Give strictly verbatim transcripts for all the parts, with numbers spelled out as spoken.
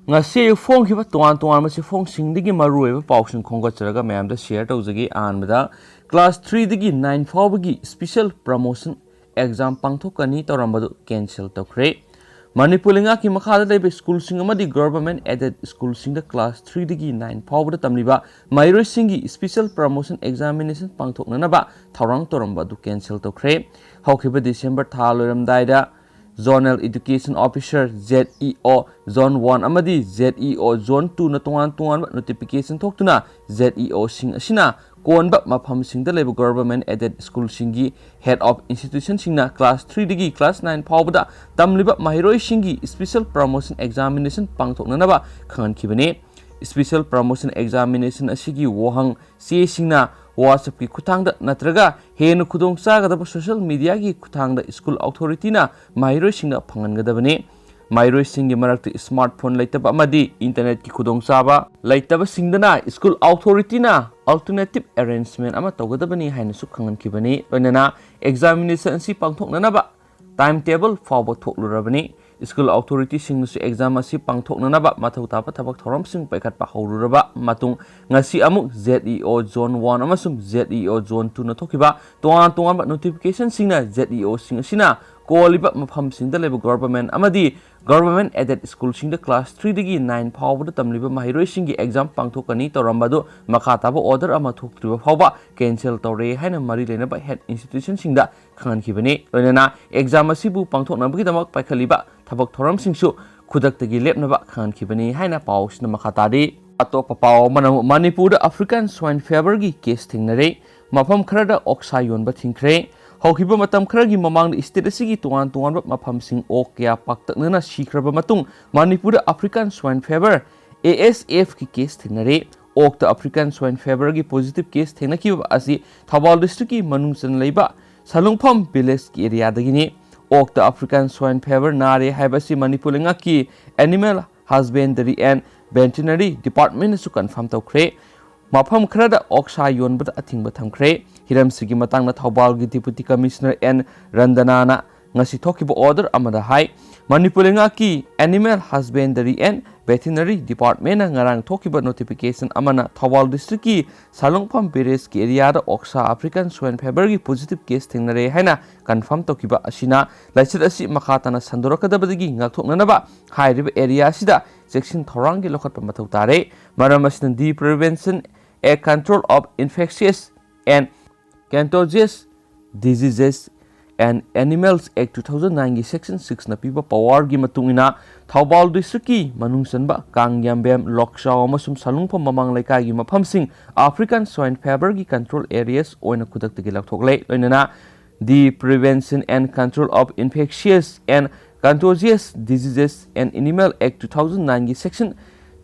ꯉꯁꯤ ꯑꯌꯨꯛ ꯐꯣꯡꯈꯤꯕ ꯇꯣꯉꯥꯟ ꯇꯣꯉꯥꯟꯕ ꯆꯦꯐꯣꯡꯁꯤꯡꯗꯒꯤ ꯃꯔꯨꯑꯣꯏꯕ ꯄꯥꯎꯁꯤꯡ ꯈꯣꯝꯒꯠꯆꯔꯒ ꯃꯌꯥꯝꯗ ꯁꯤꯌꯔ ꯇꯧꯖꯒꯦ꯫ ꯑꯍꯥꯟꯕꯗ, ꯀ꯭ꯂꯥꯁ ꯊ꯭ꯔꯤꯗꯒꯤ ꯅꯥꯏꯟ ꯐꯥꯎꯕꯒꯤ ꯁ꯭ꯄꯤꯁꯦꯜ ꯄ꯭ꯔꯃꯣꯁꯟ ꯑꯦꯛꯖꯥꯝ ꯄꯥꯡꯊꯣꯛꯀꯅꯤ ꯇꯧꯔꯝꯕꯗꯨ ꯀꯦꯟꯁꯦꯜ ꯇꯧꯈ꯭ꯔꯦ꯫ ꯃꯅꯤꯄꯨꯔ ꯂꯩꯉꯥꯛꯀꯤ ꯃꯈꯥꯗ ꯂꯩꯕ ꯁ꯭ꯀꯨꯜꯁꯤꯡ ꯑꯃꯗꯤ ꯒꯚꯔꯟꯃꯦꯟꯠ ꯑꯦꯗꯦꯗ ꯁ꯭ꯀꯨꯜꯁꯤꯡꯗ ꯀ꯭ꯂꯥꯁ ꯊ꯭ꯔꯤꯗꯒꯤ ꯅꯥꯏꯟ ꯐꯥꯎꯕꯗ ꯇꯝꯂꯤꯕ ꯃꯍꯩꯔꯣꯏꯁꯤꯡꯒꯤ ꯁ꯭ꯄꯤꯁꯦꯜ ꯄ꯭ꯔꯃꯣꯁꯟ ꯑꯦꯛꯖꯥꯃꯤꯅꯦꯁꯟ ꯄꯥꯡꯊꯣꯛꯅꯅꯕ ꯊꯧꯔꯥꯡ ꯇꯧꯔꯝꯕ ꯑꯗꯨ ꯀꯦꯟꯁꯦꯜ ꯇꯧꯈ꯭ꯔꯦ꯫ ꯍꯧꯈꯤꯕ ꯗꯤꯁꯦꯝꯕꯔ ꯊꯥ ꯂꯣꯏꯔꯝꯗꯥꯏꯗ zonal education officer, Z E ꯑꯣ, ꯖꯣꯟ ꯋꯥꯟ ꯑꯃꯗꯤ ꯖꯦꯗ ꯏ ꯑꯣ, ꯖꯣꯟ ꯇꯨꯅ ꯇꯣꯉꯥꯟ ꯇꯣꯉꯥꯟꯕ ꯅꯣꯇꯤꯐꯤꯀꯦꯁꯟ ꯊꯣꯛꯇꯨꯅ ꯖꯦꯗ ꯏ ꯑꯣꯁꯤꯡ ꯑꯁꯤꯅ ꯀꯣꯟꯕ ꯃꯐꯝꯁꯤꯡꯗ ꯂꯩꯕ ꯒꯚꯔꯟꯃꯦꯟꯠ ꯑꯦꯗꯦꯗ ꯁ꯭ꯀꯨꯜꯁꯤꯡꯒꯤ ꯍꯦꯗ ꯑꯣꯐ ꯏꯟꯁꯇꯤꯇ꯭ꯌꯨꯁꯟꯁꯤꯡꯅ ꯀ꯭ꯂꯥꯁ ꯊ꯭ꯔꯤꯗꯒꯤ ꯀ꯭ꯂꯥꯁ ꯅꯥꯏꯟ ꯐꯥꯎꯕꯗ ꯇꯝꯂꯤꯕ ꯃꯍꯩꯔꯣꯏꯁꯤꯡꯒꯤ ꯁ꯭ꯄꯤꯁꯦꯜ ꯄ꯭ꯔꯃꯣꯁꯟ ꯑꯦꯛꯖꯥꯃꯤꯅꯦꯁꯟ ꯄꯥꯡꯊꯣꯛꯅꯅꯕ ꯈꯪꯍꯟꯈꯤꯕꯅꯤ꯫ ꯁ꯭ꯄꯤꯁꯦꯜ ꯄ꯭ꯔꯃꯣꯁꯟ ꯑꯦꯛꯖꯥꯃꯤꯅꯦꯁꯟ ꯑꯁꯤꯒꯤ ꯋꯥꯍꯪ ꯆꯦꯁꯤꯡꯅ WhatsApp-ꯀꯤ ꯈꯨꯠꯊꯥꯡꯗ ꯅꯠꯇ꯭ꯔꯒ ꯍꯦꯟꯅ ꯈꯨꯗꯣꯡꯆꯥꯒꯗꯕ ꯁꯣꯁꯤꯌꯦꯜ ꯃꯤꯗꯤꯌꯥꯒꯤ ꯈꯨꯠꯊꯥꯡꯗ ꯁ꯭ꯀꯨꯜ ꯑꯣꯊꯣꯔꯤꯇꯤꯅ ꯃꯍꯩꯔꯣꯏꯁꯤꯡꯗ ꯐꯪꯍꯟꯒꯗꯕꯅꯤ꯫ ꯃꯍꯩꯔꯣꯏꯁꯤꯡꯒꯤ ꯃꯔꯛꯇ ꯁ꯭ꯃꯥꯔꯠ ꯐꯣꯟ ꯂꯩꯇꯕ ꯑꯃꯗꯤ ꯏꯟꯇꯔꯅꯦꯠꯀꯤ ꯈꯨꯗꯣꯡꯆꯥꯕ ꯂꯩꯇꯕꯁꯤꯡꯗꯅ ꯁ꯭ꯀꯨꯜ ꯑꯣꯊꯣꯔꯤꯇꯤꯅ ꯑꯜꯇꯔꯅꯦꯇꯤꯚ ꯑꯦꯔꯦꯟꯖꯃꯦꯟꯠ ꯑꯃ ꯇꯧꯒꯗꯕꯅꯤ ꯍꯥꯏꯅꯁꯨ ꯈꯪꯍꯟꯈꯤꯕꯅꯤ꯫ ꯂꯣꯏꯅꯅ ꯑꯦꯛꯖꯥꯃꯤꯅꯦꯁꯟ ꯑꯁꯤ ꯄꯥꯡꯊꯣꯛꯅꯅꯕ ꯇꯥꯏꯝ ꯇꯦꯕꯜ ꯐꯥꯎꯕ ꯊꯣꯛꯂꯨꯔꯕꯅꯤ꯫ ꯁ꯭ꯀꯨꯜ ꯑꯣꯊꯣꯔꯤꯇꯤꯁꯤꯡꯅꯁꯨ ꯑꯦꯛꯖꯥꯝ ꯑꯁꯤ ꯄꯥꯡꯊꯣꯛꯅꯅꯕ ꯃꯊꯧ ꯇꯥꯕ ꯊꯕꯛ ꯊꯧꯔꯝꯁꯤꯡ ꯄꯥꯏꯈꯠꯄ ꯍꯧꯔꯨꯔꯕ ꯃꯇꯨꯡ, ꯉꯁꯤ ꯑꯃꯨꯛ ꯖꯦꯗ ꯏ ꯑꯣ ꯖꯣꯟ ꯋꯥꯟ ꯑꯃꯁꯨꯡ ꯖꯦꯗ ꯏ ꯑꯣ ꯖꯣꯟ ꯇꯨꯅ ꯊꯣꯛꯈꯤꯕ ꯇꯣꯉꯥꯟ ꯇꯣꯉꯥꯟꯕ ꯅꯣꯇꯤꯐꯤꯀꯦꯁꯟꯁꯤꯡꯅ ꯖꯦꯗ ꯏ ꯑꯣꯁꯤꯡ ꯑꯁꯤꯅ ꯀꯣꯜꯂꯤꯕ ꯃꯐꯝꯁꯤꯡꯗ ꯂꯩꯕ ꯒꯚꯔꯟꯃꯦꯟꯠ ꯑꯃꯗꯤ ꯒꯚꯔꯟꯃꯦꯟꯠ ꯑꯦꯗꯦꯗ ꯁ꯭ꯀꯨꯜꯁꯤꯡꯗ ꯀ꯭ꯂꯥꯁ ꯊ꯭ꯔꯤꯗꯒꯤ ꯅꯥꯏꯟ ꯐꯥꯎꯕꯗ ꯇꯝꯂꯤꯕ ꯃꯍꯩꯔꯣꯏꯁꯤꯡꯒꯤ ꯑꯦꯛꯖꯥꯝ ꯄꯥꯡꯊꯣꯛꯀꯅꯤ ꯇꯧꯔꯝꯕ ꯑꯗꯨ ꯃꯈꯥ ꯇꯥꯕ ꯑꯣꯔꯗꯔ ꯑꯃ ꯊꯣꯛꯇ꯭ꯔꯤꯕ ꯐꯥꯎꯕ ꯀꯦꯟꯁꯦꯜ ꯇꯧꯔꯦ ꯍꯥꯏꯅ ꯃꯔꯤ ꯂꯩꯅꯕ ꯍꯦꯗ ꯏꯟꯁꯇꯤꯇ꯭ꯌꯨꯁꯟꯁꯤꯡꯗ ꯈꯪꯍꯟꯈꯤꯕꯅꯤ꯫ ꯂꯣꯏꯅꯅ ꯑꯦꯛꯖꯥꯝ ꯑꯁꯤꯕꯨ ꯄꯥꯡꯊꯣꯛꯅꯕꯒꯤꯗꯃꯛ ꯄꯥꯏꯈꯠꯂꯤꯕ ꯊꯕꯛ ꯊꯧꯔꯝꯁꯤꯡꯁꯨ ꯈꯨꯗꯛꯇꯒꯤ ꯂꯦꯞꯅꯕ ꯈꯪꯍꯟꯈꯤꯕꯅꯤ ꯍꯥꯏꯅ ꯄꯥꯎ ꯑꯁꯤꯅ ꯃꯈꯥ ꯇꯥꯔꯤ꯫ ꯑꯇꯣꯞꯄ ꯄꯥꯎ ꯑꯃꯅ ꯑꯃꯨꯛ ꯃꯅꯤꯄꯨꯔꯗ ꯑꯐ꯭ꯔꯤꯀꯥꯟ ꯁ꯭ꯋꯥꯏꯟ ꯐꯤꯚꯔꯒꯤ ꯀꯦꯁ ꯊꯦꯡꯅꯔꯦ꯫ ꯃꯐꯝ ꯈꯔꯗ ꯑꯣꯛꯁꯥ ꯌꯣꯟꯕ ꯊꯤꯡꯈ꯭ꯔꯦ꯫ ꯍꯧꯈꯤꯕ ꯃꯇꯝ ꯈꯔꯒꯤ ꯃꯃꯥꯡꯗ ꯁ꯭ꯇꯦꯠ ꯑꯁꯤꯒꯤ ꯇꯣꯉꯥꯟ ꯇꯣꯉꯥꯟꯕ ꯃꯐꯝꯁꯤꯡ ꯑꯣꯛ ꯀꯌꯥ ꯄꯥꯛꯇꯛꯅꯅ ꯁꯤꯈ꯭ꯔꯕ ꯃꯇꯨꯡ, ꯃꯅꯤꯄꯨꯔꯗ African swine fever, A S ꯑꯦꯐꯀꯤ ꯀꯦꯁ ꯊꯦꯡꯅꯔꯦ꯫ ꯑꯣꯛꯇ ꯑꯐ꯭ꯔꯤꯀꯥꯟ ꯁ꯭ꯋꯥꯏꯟ ꯐꯤꯚꯔꯒꯤ ꯄꯣꯖꯤꯇꯤꯚ ꯀꯦꯁ ꯊꯦꯡꯅꯈꯤꯕ ꯑꯁꯤ ꯊꯧꯕꯥꯜ ꯗꯤꯁꯇ꯭ꯔꯤꯛꯀꯤ ꯃꯅꯨꯡ ꯆꯟꯅ ꯂꯩꯕ ꯁꯂꯨꯡꯐꯝ ꯚꯤꯂꯦꯖꯀꯤ ꯑꯦꯔꯤꯌꯥꯗꯒꯤꯅꯤ꯫ ꯑꯣꯛꯇ ꯑꯐ꯭ꯔꯤꯀꯥꯟ ꯁ꯭ꯋꯥꯏꯟ ꯐꯤꯚꯔ ꯅꯥꯔꯦ ꯍꯥꯏꯕꯁꯤ ꯃꯅꯤꯄꯨꯔ ꯂꯩꯉꯥꯛꯀꯤ ꯑꯦꯅꯤꯃꯦꯜ ꯍꯁꯕꯦꯟꯗꯔꯤ ꯑꯦꯟ ꯚꯦꯇꯤꯅꯔꯤ ꯗꯤꯄꯥꯔꯠꯃꯦꯟꯅꯁꯨ ꯀꯟꯐꯥꯔꯝ ꯇꯧꯈ꯭ꯔꯦ꯫ ꯃꯐꯝ ꯈꯔꯗ ꯑꯣꯛꯁꯥ ꯌꯣꯟꯕꯗ ꯑꯊꯤꯡꯕ ꯊꯝꯈ꯭ꯔꯦ꯫ ꯍꯤꯔꯝꯁꯤꯒꯤ ꯃꯇꯥꯡꯗ ꯊꯧꯕꯥꯜꯒꯤ ꯗꯤꯄꯨꯇꯤ ꯀꯃꯤꯁꯅꯔ ꯑꯦꯟ ꯔꯟꯗꯅꯥꯅ ꯉꯁꯤ ꯊꯣꯛꯈꯤꯕ ꯑꯣꯔꯗꯔ ꯑꯃꯗ ꯍꯥꯏ, ꯃꯅꯤꯄꯨꯔ ꯂꯩꯉꯥꯛꯀꯤ Animal Husbandry and Veterinary Department-ꯅ ꯉꯔꯥꯡ ꯊꯣꯛꯈꯤꯕ notification ꯑꯃꯅ ꯊꯧꯕꯥꯜ district-ꯀꯤ ꯁꯥꯂꯨꯡꯐꯝ village-ꯀꯤ area-ꯗ ꯑꯣꯛꯁꯥ African swine fever-ꯒꯤ positive case ꯊꯦꯡꯅꯔꯦ ꯍꯥꯏꯅ confirm ꯇꯧꯈꯤꯕ ꯑꯁꯤꯅ ꯂꯥꯏꯆꯠ ꯑꯁꯤ ꯃꯈꯥ ꯇꯥꯅ ꯁꯟꯗꯣꯔꯛꯀꯗꯕꯗꯒꯤ ꯉꯥꯛꯊꯣꯛꯅꯅꯕ ꯍꯥꯏꯔꯤꯕ area ꯑꯁꯤꯗ ꯆꯦꯛꯁꯤꯟ ꯊꯧꯔꯥꯡꯒꯤ ꯂꯧꯈꯠꯄ ꯃꯊꯧ ꯇꯥꯔꯦ꯫ ꯃꯔꯝ ꯑꯁꯤꯅ The Prevention and Control of Infectious and Contagious Diseases and Animals Act two thousand nine-ꯒꯤ section six-ꯅ ꯄꯤꯕ power-ꯒꯤ ꯃꯇꯨꯡ ꯏꯟꯅ ꯊꯧꯕꯥꯜ district-ꯀꯤ ꯃꯅꯨꯡ ꯆꯟꯕ ꯀꯥꯡꯌꯥꯝꯕꯦꯝ, ꯂꯣꯛꯆꯥꯎ ꯑꯃꯁꯨꯡ ꯁꯥꯂꯨꯡꯐꯝ ꯃꯃꯥꯡ ꯂꯩꯀꯥꯏꯒꯤ ꯃꯐꯝꯁꯤꯡ African swine fever-ꯒꯤ control areas ꯑꯣꯏꯅ ꯈꯨꯗꯛꯇꯒꯤ ꯂꯧꯊꯣꯛꯂꯦ꯫ ꯂꯣꯏꯅꯅ The Prevention and Control of Infectious and Contagious Diseases and Animal Act two thousand nine-ꯒꯤ section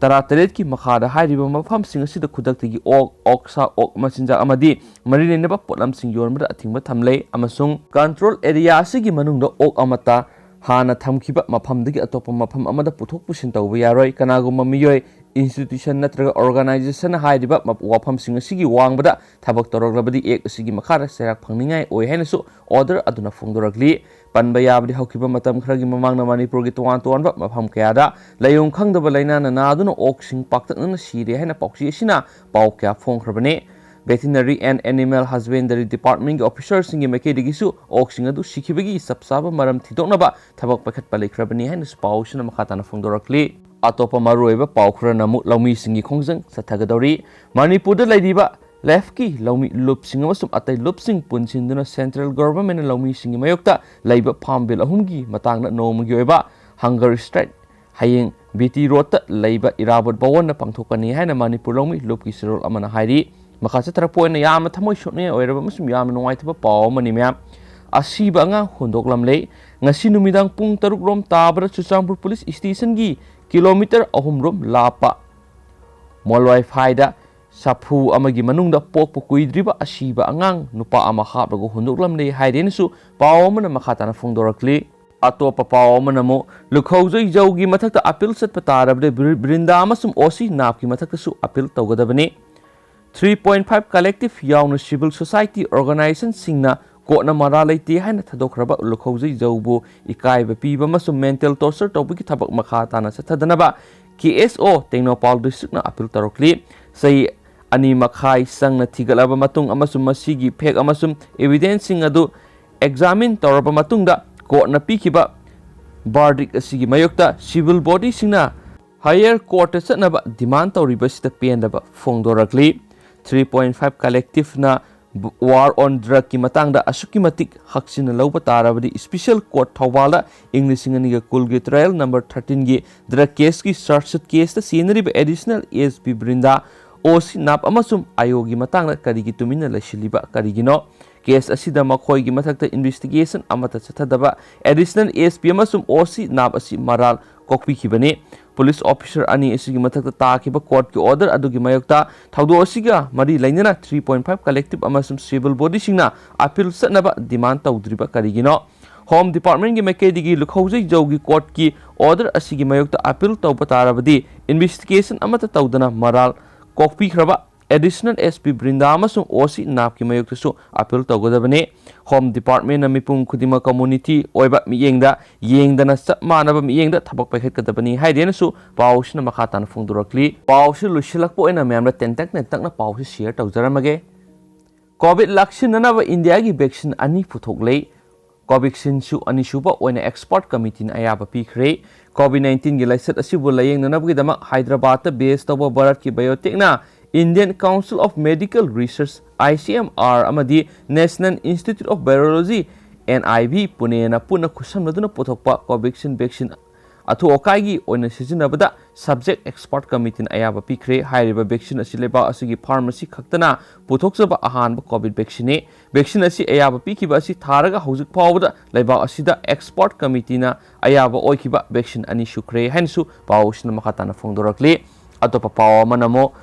ꯇꯔꯥꯇꯔꯦꯠꯀꯤ ꯃꯈꯥꯗ ꯍꯥꯏꯔꯤꯕ ꯃꯐꯝꯁꯤꯡ ꯑꯁꯤꯗ ꯈꯨꯗꯛꯇꯒꯤ ꯑꯣꯛ, ꯑꯣꯛꯁꯥ, ꯑꯣꯛ ꯃꯆꯤꯟꯖꯥꯛ ꯑꯃꯗꯤ ꯃꯔꯤ ꯂꯩꯅꯕ ꯄꯣꯠꯂꯝꯁꯤꯡ ꯌꯣꯟꯕꯗ ꯑꯊꯤꯡꯕ ꯊꯝꯂꯦ ꯑꯃꯁꯨꯡ control area ꯑꯁꯤꯒꯤ ꯃꯅꯨꯡꯗ ꯑꯣꯛ ꯑꯃꯠꯇ ꯍꯥꯟꯅ ꯊꯝꯈꯤꯕ ꯃꯐꯝꯗꯒꯤ ꯑꯇꯣꯞꯄ ꯃꯐꯝ ꯑꯃꯗ ꯄꯨꯊꯣꯛ ꯄꯨꯁꯤꯟ ꯇꯧꯕ ꯌꯥꯔꯣꯏ꯫ ꯀꯅꯥꯒꯨꯝꯕ ꯃꯤꯑꯣꯏ, institution ꯅꯠꯇ꯭ꯔꯒ organization ꯍꯥꯏꯔꯤꯕ ꯃꯞ-, ꯋꯥꯐꯝꯁꯤꯡ ꯑꯁꯤꯒꯤ ꯋꯥꯡꯃꯗ ꯊꯕꯛ ꯇꯧꯔꯛꯂꯕꯗꯤ Act ꯑꯁꯤꯒꯤ ꯃꯈꯥꯗ ꯆꯩꯔꯥꯛ ꯐꯪꯅꯤꯡꯉꯥꯏ ꯑꯣꯏ ꯍꯥꯏꯅꯁꯨ order ꯑꯗꯨꯅ ꯐꯣꯡꯗꯣꯔꯛꯂꯤ꯫ ꯄꯟꯕ ꯌꯥꯕꯗꯤ ꯍꯧꯈꯤꯕ ꯃꯇꯝ ꯈꯔꯒꯤ ꯃꯃꯥꯡꯗ ꯃꯅꯤꯄꯨꯔꯒꯤ ꯇꯣꯉꯥꯟ ꯇꯣꯉꯥꯟꯕ ꯃꯐꯝ ꯀꯌꯥꯗ ꯂꯩꯐꯝ ꯈꯪꯗꯕ ꯂꯥꯏꯅꯥꯅ ꯅꯥꯗꯨꯅ ꯑꯣꯛꯁꯤꯡ ꯄꯥꯛꯇꯛꯅꯅ ꯁꯤꯔꯦ ꯍꯥꯏꯅ ꯄꯥꯎꯆꯦ ꯑꯁꯤꯅ ꯄꯥꯎ ꯀꯌꯥ ꯐꯣꯡꯈ꯭ꯔꯕꯅꯤ꯫ Veterinary and Animal Husbandry Department-ꯀꯤ officer-ꯁꯤꯡꯒꯤ ꯃꯥꯏꯀꯩꯗꯒꯤꯁꯨ ꯑꯣꯛꯁꯤꯡ ꯑꯗꯨ ꯁꯤꯈꯤꯕꯒꯤ ꯆꯞ ꯆꯥꯕ ꯃꯔꯝ ꯊꯤꯗꯣꯛꯅꯕ ꯊꯕꯛ ꯄꯥꯏꯈꯠꯄ ꯂꯩꯈ꯭ꯔꯕꯅꯤ ꯍꯥꯏꯅꯁꯨ ꯄꯥꯎ ꯑꯁꯤꯅ ꯃꯈꯥ ꯇꯥꯅ ꯐꯣꯡꯗꯣꯔꯛꯂꯤ꯫ ꯑꯇꯣꯞꯄ ꯃꯔꯨꯑꯣꯏꯕ ꯄꯥꯎ ꯈꯔꯅ ꯑꯃꯨꯛ ꯂꯧꯃꯤꯁꯤꯡꯒꯤ ꯈꯣꯡꯖꯪ ꯆꯠꯊꯒꯗꯧꯔꯤ꯫ ꯃꯅꯤꯄꯨꯔꯗ ꯂꯩꯔꯤꯕ ꯂꯦꯐꯀꯤ ꯂꯧꯃꯤ ꯂꯨꯞꯁꯤꯡ ꯑꯃꯁꯨꯡ ꯑꯇꯩ ꯂꯨꯞꯁꯤꯡ ꯄꯨꯟꯁꯤꯟꯗꯨꯅ central government-ꯅ ꯂꯧꯃꯤꯁꯤꯡꯒꯤ ꯃꯥꯌꯣꯛꯇ ꯂꯩꯕ farm bill ꯑꯍꯨꯝꯒꯤ ꯃꯇꯥꯡꯗ ꯅꯣꯡꯃꯒꯤ ꯑꯣꯏꯕ hunger strike ꯍꯌꯦꯡ B T Road-ꯇ ꯂꯩꯕ ꯏꯔꯥꯕꯣꯠ ꯚꯋꯟꯗ ꯄꯥꯡꯊꯣꯛꯀꯅꯤ ꯍꯥꯏꯅ ꯃꯅꯤꯄꯨꯔ ꯂꯧꯃꯤ ꯂꯨꯞꯀꯤ ꯆꯦꯔꯣꯜ ꯑꯃꯅ ꯍꯥꯏꯔꯤ꯫ ꯃꯈꯥ ꯆꯠꯊꯔꯛꯄ ꯑꯣꯏꯅ ꯌꯥꯝꯅ ꯊꯃꯣꯏ ꯁꯣꯛꯅꯤꯡꯉꯥꯏ ꯑꯣꯏꯔꯕ ꯑꯃꯁꯨꯡ ꯌꯥꯝꯅ ꯅꯨꯡꯉꯥꯏꯇꯕ ꯄꯥꯎ ꯑꯃꯅꯤ, ꯃꯌꯥꯝ꯫ ꯑꯁꯤꯕ ꯑꯉꯥꯡ ꯍꯨꯟꯗꯣꯛꯂꯝꯂꯦ꯫ ꯉꯁꯤ ꯅꯨꯃꯤꯗꯥꯡ ꯄꯨꯡ ꯇꯔꯨꯛ ꯔꯣꯝ ꯇꯥꯕꯗ ꯆꯨꯔꯆꯥꯟꯄꯨꯔ police station-ꯒꯤ kilometre ꯑꯍꯨꯝ ꯔꯣꯝ ꯂꯥꯞꯄ ꯃꯣꯂꯣꯏꯐꯥꯏꯗ ꯁꯥꯐꯨ ꯑꯃꯒꯤ ꯃꯅꯨꯡꯗ ꯄꯣꯛꯄ ꯀꯨꯏꯗ꯭ꯔꯤꯕ ꯑꯁꯤꯕ ꯑꯉꯥꯡ ꯅꯨꯄꯥ ꯑꯃ ꯍꯥꯞꯂꯒ ꯍꯨꯟꯗꯣꯛꯂꯝꯂꯦ ꯍꯥꯏꯔꯦꯅꯁꯨ ꯄꯥꯎ ꯑꯃꯅ ꯃꯈꯥ ꯇꯥꯅ ꯐꯣꯡꯗꯣꯔꯛꯂꯤ꯫ ꯑꯇꯣꯞꯄ ꯄꯥꯎ ꯑꯃꯅ ꯑꯃꯨꯛ ꯂꯨꯈꯧꯖꯩ ꯖꯧꯒꯤ ꯃꯊꯛꯇ appeal ꯆꯠꯄ ꯇꯥꯔꯕꯗꯤ ꯕ꯭ꯔꯤ-, ꯕ꯭ꯔꯤꯟꯗꯥ ꯑꯃꯁꯨꯡ ꯑꯣꯁꯤ ꯅꯥꯞꯀꯤ ꯃꯊꯛꯇꯁꯨ appeal ꯇꯧꯒꯗꯕꯅꯤ꯫ Three point five collective ꯌꯥꯎꯅ civil society organization-ꯁꯤꯡꯅ ꯀꯣꯔꯠꯅ ꯃꯔꯥꯜ ꯂꯩꯇꯦ ꯍꯥꯏꯅ ꯊꯥꯗꯣꯛꯈ꯭ꯔꯕ ꯂꯨꯈꯧꯖꯩ ꯖꯧꯕꯨ ꯏꯀꯥꯏꯕ ꯄꯤꯕ ꯑꯃꯁꯨꯡ mental torture ꯇꯧꯕꯒꯤ ꯊꯕꯛ ꯃꯈꯥ ꯇꯥꯅ ꯆꯠꯊꯗꯅꯕ ꯀꯦ ꯑꯦꯁ ꯑꯣ ꯇꯦꯡꯅꯧꯄꯥꯜ ꯗꯤꯁꯇ꯭ꯔꯤꯛꯅ ꯑꯄꯤꯜ ꯇꯧꯔꯛꯂꯤ꯫ ꯆꯍꯤ ꯑꯅꯤ ꯃꯈꯥꯏ ꯆꯪꯅ ꯊꯤꯒꯠꯂꯕ ꯃꯇꯨꯡ ꯑꯃꯁꯨꯡ ꯃꯁꯤꯒꯤ fact ꯑꯃꯁꯨꯡ evidenceꯁꯤꯡ ꯑꯗꯨ examine ꯇꯧꯔꯕ ꯃꯇꯨꯡꯗ ꯀꯣꯔꯠꯅ ꯄꯤꯈꯤꯕ verdict ꯑꯁꯤꯒꯤ ꯃꯥꯌꯣꯛꯇ civil bodyꯁꯤꯡꯅ higher courtꯇ ꯆꯠꯅꯕ demand ꯇꯧꯔꯤꯕꯁꯤꯗ ꯄꯦꯟꯗꯕ ꯐꯣꯡꯗꯣꯔꯛꯂꯤ꯫ Three Point Five Collectiveꯅ war on drugꯀꯤ ꯃꯇꯥꯡꯗ ꯑꯁꯨꯛꯀꯤ ꯃꯇꯤꯛ ꯍꯛꯆꯤꯟꯅ ꯂꯧꯕ ꯇꯥꯔꯕꯗꯤ special court ꯊꯧꯕꯥꯜꯗ ꯏꯪ ꯂꯤꯁꯤꯡ ꯑꯅꯤꯒ ꯀꯨꯟꯒꯤ trial number thirteenꯒꯤ drug caseꯀꯤ charge sheet caseꯇ ꯆꯦꯟꯅꯔꯤꯕ additional S P ꯕ꯭ꯔꯤꯟꯗꯥ, ꯑꯣ ꯁꯤ ꯅꯥꯞ ꯑꯃꯁꯨꯡ ꯑꯥꯏꯑꯣꯒꯤ ꯃꯇꯥꯡꯗ ꯀꯔꯤꯒꯤ ꯇꯨꯃꯤꯟꯅ ꯂꯩꯁꯤꯜꯂꯤꯕ ꯀꯔꯤꯒꯤꯅꯣ? Case ꯑꯁꯤꯗ ꯃꯈꯣꯏꯒꯤ ꯃꯊꯛꯇ investigation ꯑꯃꯠꯇ ꯆꯠꯊꯗꯕ additional S P ꯑꯃꯁꯨꯡ ꯑꯣ ꯁꯤ ꯅꯥꯞ ꯑꯁꯤ ꯃꯔꯥꯜ ꯀꯣꯛꯄꯤꯈꯤꯕꯅꯤ꯫ Police officer ꯑꯅꯤ ꯑꯁꯤꯒꯤ ꯃꯊꯛꯇ ꯇꯥꯈꯤꯕ courtꯀꯤ order ꯑꯗꯨꯒꯤ ꯃꯥꯌꯣꯛꯇ ꯊꯧꯗꯣꯛ ꯑꯁꯤꯒ ꯃꯔꯤ ꯂꯩꯅꯅ Three Point Five Collective ꯑꯃꯁꯨꯡ civil bodyꯁꯤꯡꯅ appeal ꯆꯠꯅꯕ demand ꯇꯧꯗ꯭ꯔꯤꯕ ꯀꯔꯤꯒꯤꯅꯣ? Home Departmentꯀꯤ ꯃꯥꯏꯀꯩꯗꯒꯤ ꯂꯨꯈꯧꯖꯩ ꯖꯧꯒꯤ courtꯀꯤ order ꯑꯁꯤꯒꯤ ꯃꯥꯌꯣꯛꯇ appeal ꯇꯧꯕ ꯇꯥꯔꯕꯗꯤ investigation ꯑꯃꯠꯇ ꯇꯧꯗꯅ ꯃꯔꯥꯜ ꯀꯣꯛꯄꯤꯈ꯭ꯔꯕ additional S P ꯕ꯭ꯔꯤꯟꯗꯥ ꯑꯃꯁꯨꯡ ꯑꯣ ꯁꯤ ꯅꯥꯞꯀꯤ ꯃꯥꯌꯣꯛꯇꯁꯨ appeal ꯇꯧꯒꯗꯕꯅꯤ꯫ Home Departmentꯅ ꯃꯤꯄꯨꯝ ꯈꯨꯗꯤꯡꯃꯛ community ꯑꯣꯏꯕ ꯃꯤꯠꯌꯦꯡꯗ ꯌꯦꯡꯗꯅ ꯆꯞ ꯃꯥꯟꯅꯕ ꯃꯤꯠꯌꯦꯡꯗ ꯊꯕꯛ ꯄꯥꯏꯈꯠꯀꯗꯕꯅꯤ ꯍꯥꯏꯗꯦꯅꯁꯨ ꯄꯥꯎꯁꯤꯅ ꯃꯈꯥ ꯇꯥꯅ ꯐꯣꯡꯗꯣꯔꯛꯂꯤ꯫ ꯄꯥꯎꯁꯤ ꯂꯣꯏꯁꯤꯜꯂꯛꯄ ꯑꯣꯏꯅ ꯃꯌꯥꯝꯗ ꯇꯦꯟꯇꯛ ꯇꯦꯟꯇꯛꯅ ꯄꯥꯎꯁꯤ share ꯇꯧꯖꯔꯝꯃꯒꯦ꯫ COVID ꯂꯥꯛꯁꯤꯟꯅꯅꯕ ꯏꯟꯗꯤꯌꯥꯒꯤ vaccine ꯑꯅꯤ ꯄꯨꯊꯣꯛꯂꯦ꯫ Covaxinꯁꯨ ꯑꯅꯤꯁꯨꯕ ꯑꯣꯏꯅ expert committeeꯅ ꯑꯌꯥꯕ ꯄꯤꯈ꯭ꯔꯦ꯫ COVID nineteenꯒꯤ ꯂꯥꯏꯆꯠ ꯑꯁꯤꯕꯨ ꯂꯥꯌꯦꯡꯅꯅꯕꯒꯤꯗꯃꯛ ꯍꯥꯏꯗ꯭ꯔꯕꯥꯗꯇ base ꯇꯧꯕ ꯚꯥꯔꯠꯀꯤ biotechꯅ Indian Council of Medical Research, I C M R, ꯑꯃꯗꯤ National Institute of Virology, N I V, ꯄꯨꯅꯦꯅ ꯄꯨꯟꯅ ꯈꯨꯠꯁꯝꯅꯗꯨꯅ ꯄꯨꯊꯣꯛꯄ Covaxin vaccine ꯑꯊꯨ ꯑꯀꯥꯏꯒꯤ ꯑꯣꯏꯅ ꯁꯤꯖꯤꯟꯅꯕꯗ subject expert committeeꯅ ꯑꯌꯥꯕ ꯄꯤꯈ꯭ꯔꯦ꯫ ꯍꯥꯏꯔꯤꯕ vaccine ꯑꯁꯤ ꯂꯩꯕꯥꯛ ꯑꯁꯤꯒꯤ pharmacy ꯈꯛꯇꯅ ꯄꯨꯊꯣꯛꯆꯕ ꯑꯍꯥꯟꯕ COVID vaccineꯅꯤ꯫ Vaccine ꯑꯁꯤ ꯑꯌꯥꯕ ꯄꯤꯈꯤꯕ ꯑꯁꯤ ꯊꯥꯔꯒ ꯍꯧꯖꯤꯛ ꯐꯥꯎꯕꯗ ꯂꯩꯕꯥꯛ ꯑꯁꯤꯗ expert committeeꯅ ꯑꯌꯥꯕ ꯑꯣꯏꯈꯤꯕ vaccine ꯑꯅꯤ ꯁꯨꯈ꯭ꯔꯦ ꯍꯥꯏꯅꯁꯨ ꯄꯥꯎ ꯑꯁꯤꯅ ꯃꯈꯥ ꯇꯥꯅ ꯐꯣꯡꯗꯣꯔꯛꯂꯤ꯫ ꯑꯇꯣꯞꯄ ꯄꯥꯎ ꯑꯃꯅ ꯑꯃꯨꯛ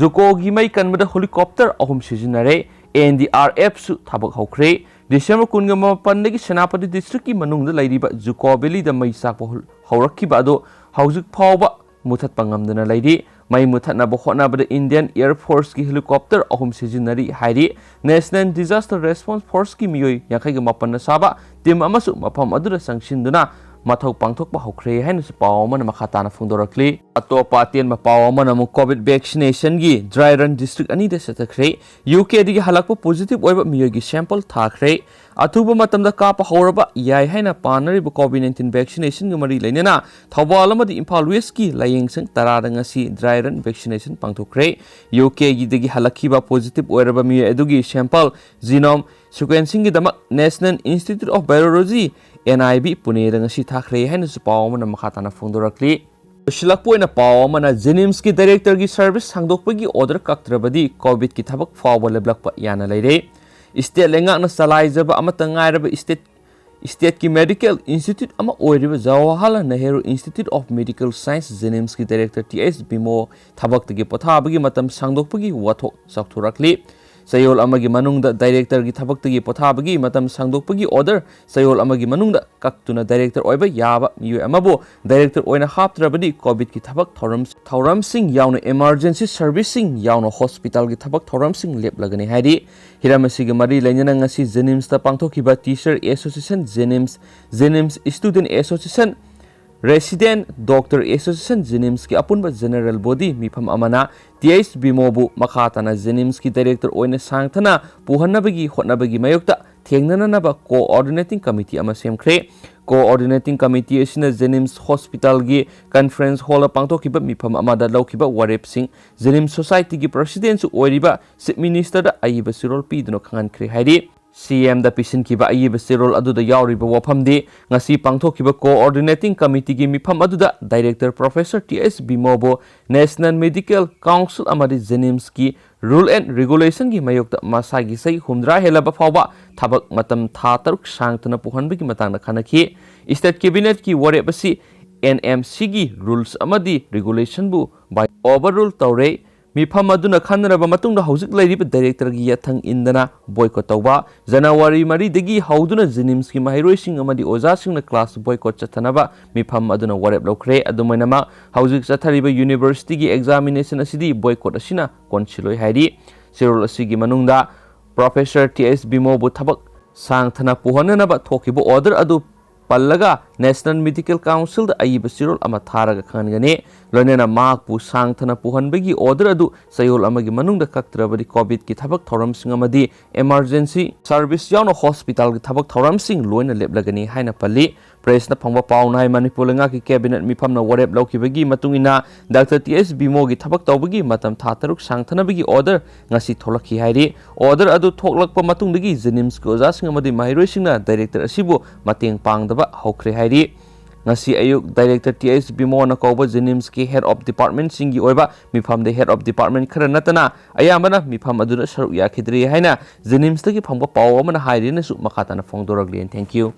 ꯖꯨꯀꯣꯒꯤ ꯃꯩ ꯀꯟꯕꯗ helicopter ꯑꯍꯨꯝ ꯁꯤꯖꯤꯟꯅꯔꯦ꯫ N D R Fꯁꯨ ꯊꯕꯛ ꯍꯧꯈ꯭ꯔꯦ꯫ December ꯀꯨꯟꯒ ꯃꯥꯄꯟꯗꯒꯤ ꯁꯦꯅꯥꯄꯇꯤ districtꯀꯤ ꯃꯅꯨꯡꯗ ꯂꯩꯔꯤꯕ ꯖꯨꯀꯣ valleyꯗ ꯃꯩ ꯆꯥꯛꯄ ꯍꯧ-, ꯍꯧꯔꯛꯈꯤꯕ ꯑꯗꯨ ꯍꯧꯖꯤꯛ ꯐꯥꯎꯕ ꯃꯨꯊꯠꯄ ꯉꯝꯗꯅ ꯂꯩꯔꯤ꯫ ꯃꯩ ꯃꯨꯊꯠꯅꯕ ꯍꯣꯠꯅꯕꯗ Indian Air Forceꯀꯤ helicopter ꯑꯍꯨꯝ ꯁꯤꯖꯤꯟꯅꯔꯤ ꯍꯥꯏꯔꯤ꯫ National Disaster Response Forceꯀꯤ ꯃꯤꯑꯣꯏ ꯌꯥꯡꯈꯩꯒ ꯃꯥꯄꯟꯅ ꯁꯥꯕ team ꯑꯃꯁꯨ ꯃꯐꯝ ꯑꯗꯨꯗ ꯆꯪꯁꯤꯟꯗꯨꯅ ꯃꯊꯧ ꯄꯥꯡꯊꯣꯛꯄ ꯍꯧꯈ꯭ꯔꯦ ꯍꯥꯏꯅꯁꯨ ꯄꯥꯎ ꯑꯃꯅ ꯃꯈꯥ ꯇꯥꯅ ꯐꯣꯡꯗꯣꯔꯛꯂꯤ꯫ ꯑꯇꯣꯞꯄ ꯑꯇꯦꯟꯕ ꯄꯥꯎ ꯑꯃꯅ ꯑꯃꯨꯛ COVID vaccination ꯒꯤ dry run district ꯑꯅꯤꯗ ꯆꯠꯊꯈ꯭ꯔꯦ꯫ UKꯗꯒꯤ ꯍꯜꯂꯛꯄ positive ꯑꯣꯏꯕ ꯃꯤꯑꯣꯏꯒꯤ sample ꯊꯥꯈ꯭ꯔꯦ꯫ ꯑꯊꯨꯕ ꯃꯇꯝꯗ ꯀꯥꯞꯄ ꯍꯧꯔꯕ ꯌꯥꯏ ꯍꯥꯏꯅ ꯄꯥꯅꯔꯤꯕ COVID nineteen vaccinationꯒ ꯃꯔꯤ ꯂꯩꯅꯅ ꯊꯧꯕꯥꯜ ꯑꯃꯗꯤ ꯏꯝꯐꯥꯜ Westꯀꯤ ꯂꯥꯌꯦꯡꯁꯪ ꯇꯔꯥꯗ ꯉꯁꯤ dry run vaccination ꯄꯥꯡꯊꯣꯛꯈ꯭ꯔꯦ꯫ UKꯒꯤꯗꯒꯤ ꯍꯜꯂꯛꯈꯤꯕ positive ꯑꯣꯏꯔꯕ ꯃꯤꯑꯣꯏ ꯑꯗꯨꯒꯤ sample genome sequencingꯒꯤꯗꯃꯛ National Institute of Virology, NIV, ꯄꯨꯅꯦꯗ ꯉꯁꯤ ꯊꯥꯈ꯭ꯔꯦ ꯍꯥꯏꯅꯁꯨ ꯄꯥꯎ ꯑꯃꯅ ꯃꯈꯥ ꯇꯥꯅ ꯐꯣꯡꯗꯣꯔꯛꯂꯤ꯫ ꯂꯣꯏꯁꯤꯜꯂꯛꯄ ꯑꯣꯏꯅ ꯄꯥꯎ ꯑꯃꯅ JNIMSꯀꯤ directorꯒꯤ service ꯁꯥꯡꯗꯣꯛꯄꯒꯤ order ꯀꯛꯇ꯭ꯔꯕꯗꯤ COVIDꯀꯤ ꯊꯕꯛ ꯐꯥꯎꯕ ꯂꯦꯞꯂꯛꯄ ꯌꯥꯅ ꯂꯩꯔꯦ꯫ State ꯂꯩꯉꯥꯛꯅ ꯆꯂꯥꯏꯖꯕ ꯑꯃꯠꯇ ꯉꯥꯏꯔꯕ state, stateꯀꯤ medical institute ꯑꯃ ꯑꯣꯏꯔꯤꯕ Jawaharlal Nehru Institute of Medical Science, JNIMSꯀꯤ director T H Bhimo ꯊꯕꯛꯇꯒꯤ ꯄꯣꯊꯥꯕꯒꯤ ꯃꯇꯝ ꯁꯥꯡꯗꯣꯛꯄꯒꯤ ꯋꯥꯊꯣꯛ ꯆꯥꯎꯊꯣꯔꯛꯂꯤ꯫ ꯆꯌꯣꯜ ꯑꯃꯒꯤ ꯃꯅꯨꯡꯗ directorꯒꯤ ꯊꯕꯛꯇꯒꯤ ꯄꯣꯊꯥꯕꯒꯤ ꯃꯇꯝ ꯁꯥꯡꯗꯣꯛꯄꯒꯤ order ꯆꯌꯣꯜ ꯑꯃꯒꯤ ꯃꯅꯨꯡꯗ ꯀꯛꯇꯨꯅ director ꯑꯣꯏꯕ ꯌꯥꯕ ꯃꯤꯑꯣꯏ ꯑꯃꯕꯨ director ꯑꯣꯏꯅ ꯍꯥꯞꯇ꯭ꯔꯕꯗꯤ COVIDꯀꯤ ꯊꯕꯛ ꯊꯧꯔꯝ, ꯊꯧꯔꯝꯁꯤꯡ ꯌꯥꯎꯅ emergency serviceꯁꯤꯡ ꯌꯥꯎꯅ hospitalꯒꯤ ꯊꯕꯛ ꯊꯧꯔꯝꯁꯤꯡ ꯂꯦꯞꯂꯒꯅꯤ ꯍꯥꯏꯔꯤ꯫ ꯍꯤꯔꯝ ꯑꯁꯤꯒ ꯃꯔꯤ ꯂꯩꯅꯅ ꯉꯁꯤ JNIMSꯇ ꯄꯥꯡꯊꯣꯛꯈꯤꯕ Teacher Association, JNIMS, JNIMS Student Association, Resident Doctor Association, JNIMSꯀꯤ ꯑꯄꯨꯟꯕ general body ꯃꯤꯐꯝ ꯑꯃꯅ T H Bhimoꯕꯨ ꯃꯈꯥ ꯇꯥꯅ JNIMSꯀꯤ director ꯑꯣꯏꯅ ꯁꯥꯡꯊꯅ ꯄꯨꯍꯟꯅꯕꯒꯤ ꯍꯣꯠꯅꯕꯒꯤ ꯃꯥꯌꯣꯛꯇ ꯊꯦꯡꯅꯅꯅꯕ coordinating committee ꯑꯃ ꯁꯦꯝꯈ꯭ꯔꯦ꯫ Coordinating committee ꯑꯁꯤꯅ JNIMS hospitalꯒꯤ conference hallꯗ ꯄꯥꯡꯊꯣꯛꯈꯤꯕ ꯃꯤꯐꯝ ꯑꯃꯗ ꯂꯧꯈꯤꯕ ꯋꯥꯔꯦꯞꯁꯤꯡ JNIMS societyꯒꯤ presidentꯁꯨ ꯑꯣꯏꯔꯤꯕ Chief Ministerꯗ ꯑꯏꯕ ꯆꯦꯔꯣꯜ ꯄꯤꯗꯨꯅ ꯈꯪꯍꯟꯈ꯭ꯔꯦ ꯍꯥꯏꯔꯤ꯫ CMꯗ ꯄꯤꯁꯤꯟꯈꯤꯕ ꯑꯏꯕ ꯆꯦꯔꯣꯜ ꯑꯗꯨꯗ ꯌꯥꯎꯔꯤꯕ ꯋꯥꯐꯝꯗꯤ, ꯉꯁꯤ ꯄꯥꯡꯊꯣꯛꯈꯤꯕ coordinating committeeꯒꯤ ꯃꯤꯐꯝ ꯑꯗꯨꯗ director professor T H Bhimoꯕꯨ National Medical Council ꯑꯃꯗꯤ JNIMSꯀꯤ rule and regulationꯒꯤ ꯃꯥꯌꯣꯛꯇ ꯃꯁꯥꯒꯤ ꯆꯍꯤ ꯍꯨꯝꯗ꯭ꯔꯥ ꯍꯦꯜꯂꯕ ꯐꯥꯎꯕ ꯊꯕꯛ ꯃꯇꯝ ꯊꯥ ꯇꯔꯨꯛ ꯁꯥꯡꯊꯅ ꯄꯨꯍꯟꯕꯒꯤ ꯃꯇꯥꯡꯗ ꯈꯟꯅꯈꯤ꯫ State cabinetꯀꯤ ꯋꯥꯔꯦꯞ ꯑꯁꯤ NMCꯒꯤ rules ꯑꯃꯗꯤ regulationꯕꯨ by overrule ꯇꯧꯔꯦ꯫ ꯃꯤꯐꯝ ꯑꯗꯨꯅ ꯈꯟꯅꯔꯕ ꯃꯇꯨꯡꯗ ꯍꯧꯖꯤꯛ ꯂꯩꯔꯤꯕ ꯗꯥꯏꯔꯦꯛꯇꯔꯒꯤ ꯌꯥꯊꯪ ꯏꯟꯗꯅ ꯕꯣꯏꯀꯣꯠ ꯇꯧꯕ꯫ ꯖꯅꯋꯥꯔꯤ ꯃꯔꯤꯗꯒꯤ ꯍꯧꯗꯨꯅ ꯖꯦꯅꯤꯝꯁꯀꯤ ꯃꯍꯩꯔꯣꯏꯁꯤꯡ ꯑꯃꯗꯤ ꯑꯣꯖꯥꯁꯤꯡꯅ ꯀ꯭ꯂꯥꯁ ꯕꯣꯏꯀꯣꯠ ꯆꯠꯊꯅꯕ ꯃꯤꯐꯝ ꯑꯗꯨꯅ ꯋꯥꯔꯦꯞ ꯂꯧꯈ꯭ꯔꯦ꯫ ꯑꯗꯨꯃꯥꯏꯅꯃꯛ ꯍꯧꯖꯤꯛ ꯆꯠꯊꯔꯤꯕ ꯌꯨꯅꯤꯚꯔꯁꯤꯇꯤꯒꯤ ꯑꯦꯛꯖꯥꯃꯤꯅꯦꯁꯟ ꯑꯁꯤꯗꯤ ꯕꯣꯏꯀꯣꯠ ꯑꯁꯤꯅ ꯀꯣꯟꯁꯤꯜꯂꯣꯏ ꯍꯥꯏꯔꯤ꯫ ꯆꯦꯔꯣꯜ ꯑꯁꯤꯒꯤ ꯃꯅꯨꯡꯗ ꯄ꯭ꯔꯣꯐꯦꯁꯔ ꯇꯤ ꯑꯦꯁ ꯕꯤꯃꯣꯕꯨ ꯊꯕꯛ ꯁꯥꯡꯊꯅ ꯄꯨꯍꯟꯅꯅꯕ ꯊꯣꯛꯈꯤꯕ ꯑꯣꯔꯗꯔ ꯑꯗꯨ ꯄꯜꯂꯒ ꯅꯦꯁꯅꯦꯜ ꯃꯦꯗꯤꯀꯦꯜ ꯀꯥꯎꯟꯁꯤꯜꯗ ꯑꯏꯕ ꯆꯦꯔꯣꯜ ꯑꯃ ꯊꯥꯔꯒ ꯈꯪꯍꯟꯒꯅꯤ꯫ ꯂꯣꯏꯅꯅ ꯃꯍꯥꯛꯄꯨ ꯁꯥꯡꯊꯅ ꯄꯨꯍꯟꯕꯒꯤ ꯑꯣꯔꯗꯔ ꯑꯗꯨ ꯆꯌꯣꯜ ꯑꯃꯒꯤ ꯃꯅꯨꯡꯗ ꯀꯛꯇ꯭ꯔꯕꯗꯤ ꯀꯣꯚꯤꯗꯀꯤ ꯊꯕꯛ ꯊꯧꯔꯝꯁꯤꯡ ꯑꯃꯗꯤ ꯏꯃꯔꯖꯦꯟꯁꯤ ꯁꯔꯚꯤꯁ ꯌꯥꯎꯅ ꯍꯣꯁꯄꯤꯇꯥꯜꯒꯤ ꯊꯕꯛ ꯊꯧꯔꯝꯁꯤꯡ ꯂꯣꯏꯅ ꯂꯦꯞꯂꯒꯅꯤ ꯍꯥꯏꯅ ꯄꯜꯂꯤ꯫ ꯄ꯭ꯔꯦꯁꯅ ꯐꯪꯕ ꯄꯥꯎꯅ ꯍꯥꯏ, ꯃꯅꯤꯄꯨꯔ ꯂꯩꯉꯥꯛꯀꯤ ꯀꯦꯕꯤꯅꯦꯠ ꯃꯤꯐꯝꯅ ꯋꯥꯔꯦꯞ ꯂꯧꯈꯤꯕꯒꯤ ꯃꯇꯨꯡ ꯏꯟꯅ ꯗꯥꯛꯇꯔ ꯇꯤ ꯑꯦꯁ ꯕꯤꯃꯣꯒꯤ ꯊꯕꯛ ꯇꯧꯕꯒꯤ ꯃꯇꯝ ꯊꯥ ꯇꯔꯨꯛ ꯁꯥꯡꯊꯅꯕꯒꯤ ꯑꯣꯔꯗꯔ ꯉꯁꯤ ꯊꯣꯛꯂꯛꯈꯤ ꯍꯥꯏꯔꯤ꯫ ꯑꯣꯔꯗꯔ ꯑꯗꯨ ꯊꯣꯛꯂꯛꯄ ꯃꯇꯨꯡꯗꯒꯤ ꯖꯦꯅꯤꯝꯁꯀꯤ ꯑꯣꯖꯥꯁꯤꯡ ꯑꯃꯗꯤ ꯃꯍꯩꯔꯣꯏꯁꯤꯡꯅ ꯗꯥꯏꯔꯦꯛꯇꯔ ꯑꯁꯤꯕꯨ ꯃꯇꯦꯡ ꯄꯥꯡꯗꯕ ꯍꯧꯈ꯭ꯔꯦ ꯍꯥꯏꯔꯤ꯫ ꯉꯁꯤ ꯑꯌꯨꯛ ꯗꯥꯏꯔꯦꯛꯇꯔ ꯇꯤ ꯑꯦꯁ ꯕꯤꯃꯣꯅ ꯀꯧꯕ ꯖꯦꯅꯤꯝꯁꯀꯤ ꯍꯦꯗ ꯑꯣꯐ ꯗꯤꯄꯥꯔꯠꯃꯦꯟꯁꯤꯡꯒꯤ ꯑꯣꯏꯕ ꯃꯤꯐꯝꯗ ꯍꯦꯗ ꯑꯣꯐ ꯗꯤꯄꯥꯔꯠꯃꯦꯟ ꯈꯔ ꯅꯠꯇꯅ ꯑꯌꯥꯝꯕꯅ ꯃꯤꯐꯝ ꯑꯗꯨꯗ ꯁꯔꯨꯛ ꯌꯥꯈꯤꯗ꯭ꯔꯤ ꯍꯥꯏꯅ ꯖꯦꯅꯤꯝꯁꯇꯒꯤ ꯐꯪꯕ ꯄꯥꯎ ꯑꯃꯅ ꯍꯥꯏꯔꯤꯅꯁꯨ ꯃꯈꯥ ꯇꯥꯅ ꯐꯣꯡꯗꯣꯔꯛꯂꯤ꯫ Thank you꯫